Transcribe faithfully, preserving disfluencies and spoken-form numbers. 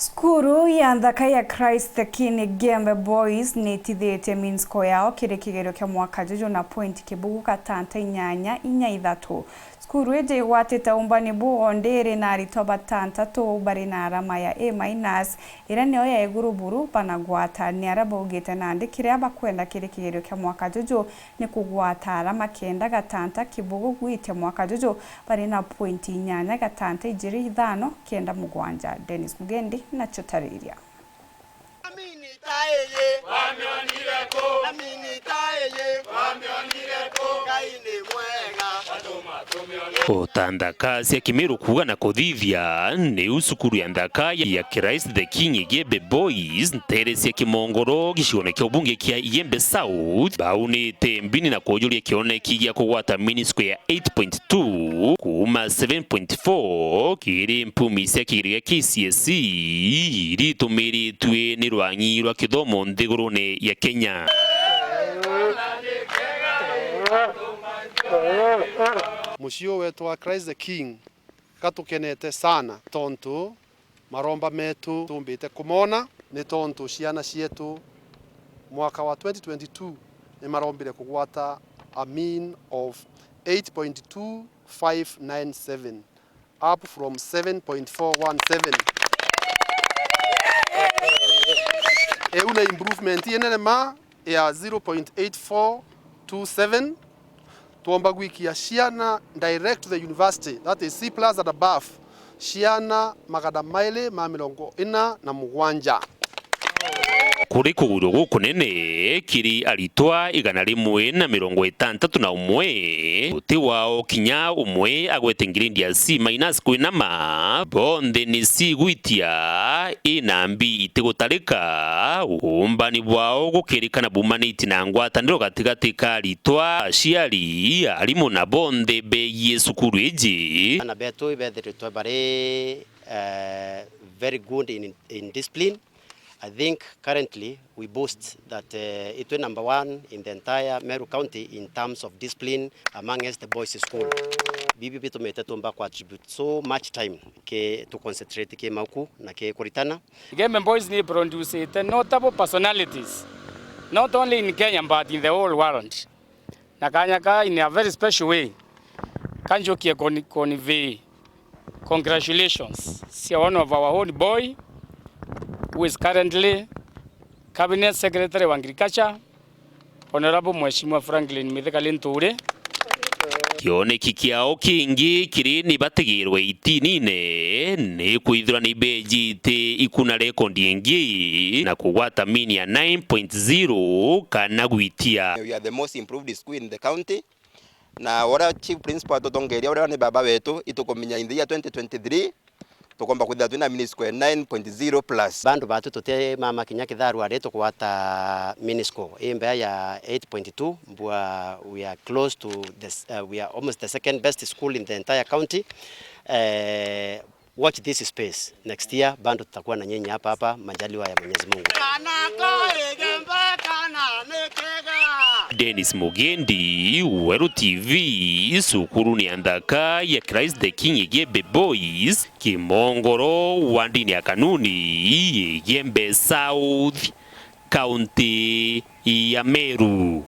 Cukuru ya nthaka ya Christ the King Igembe Boys nitithitie mean score yao kiri kigerio kia mwaka juju na point kibugu gatanta inyanya inya ithatu. Cukuru iji igwatite umbani bu o ndi iri na aritwa batantatu bari na arama ya A minus, iria niyo ya iguru buru banagwata. Ni aria baugite nandi kiria bakwenda kiri kigerio kia mwaka juju ni kugwata arama kenda gatanta kibugu gwitia mwaka juju bari na pointi inyanya gatanta ijiri ithano kenda mugwanja. Dennis Mugendi nacio tariria. Amini ta iji. Wamionire ku? Amini ta iji. Wamionire ku? Ngai ni mwega. Uta nthaka cia Kimiru kuuga na kuthithia, niu cukuru ya nthaka ya Christ the King Igembe Boys, nteere cia Kimongoro, gicione kia ubunge kia Igembe South, baunite mbini na kujuria kioneki gia kugwata mean score ya eight point two kuuma seven point four kiri mpumi cia kigerio gia K C S E iria itumiritue ni rwang'i rwa kithomo nthigurune ya Kenya. Mucii wetu wa Christ the King gatukenete sana tontu maromba metu tumbite kumona, ni tontu ciana cietu mwaka wa twenty twenty-two ni marombire kugwata a mean of eight point two five nine seven, up from seven point four one seven. Iu ni improvement inene ma ya zero point eight four two seven. Twomba gwikia ciana direct to the university, that is C plus and above, ciana magana mairi ma mirongo ina na mugwanja. Kuri kugurio gukunene kiri aritwa igana rimwe na mirongo itantatu na umwe, guti wao kinya umwe agwete ngiredi ya C minus kwinama, bonthe ni C gwitia, ina mbi itigutarika. Uumbani bwao gukirikana bumaniti na ngwataniro gatigati ka aritwa, aciari, arimu na bonthe begie cukuru iji. Aana betu ibethiritwe bari, eh, very good in, in discipline. I think currently we boast that, eh, itwe number one in the entire Meru County in terms of discipline amongst the boys school. Bibi bitumite tumba ku attribute so much time ki tu concentrate ki mauku na ki kuritana. Igembe Boys ni producete notable personalities, not only in Kenya but in the whole world. Na kanya ka in a very special way, kanjukie con-, convey congratulations cia one of our own boy who is currently Cabinet Secretary wa Agriculture, Honorable Mheshimiwa Franklin Mithika Linturi. Kioneki kiao kingi kiri ni batigirwe itinine ni kwithirwa ni bejite ikuna rekondi ingi na kugwata mean ya nine point zero kana gwitia. We are the most improved school in the county. Na uria chief principal atutongeria, uria ni baba wetu, itukumenya in the year twenty twenty-three, tukomba kwithira twina mean score nine point zero plus. Bandu batu tuti mama kinya kitharu ari tukugwata mean score imbea ya eight point two, mbua we are close to the s-, uh, we are almost the second best school in the entire county. Eh, watch this space. Next year, bado tutakuwa na nyinyi hapa hapa, majaliwa ya Mwenyezi Mungu. Dennis Mugendi, Weru T V, cukuru ni ya nthaka ya Christ the King Igembe Boys, Kimongoro, wandini ya Kanuni, Igembe South, kaunti ya Meru.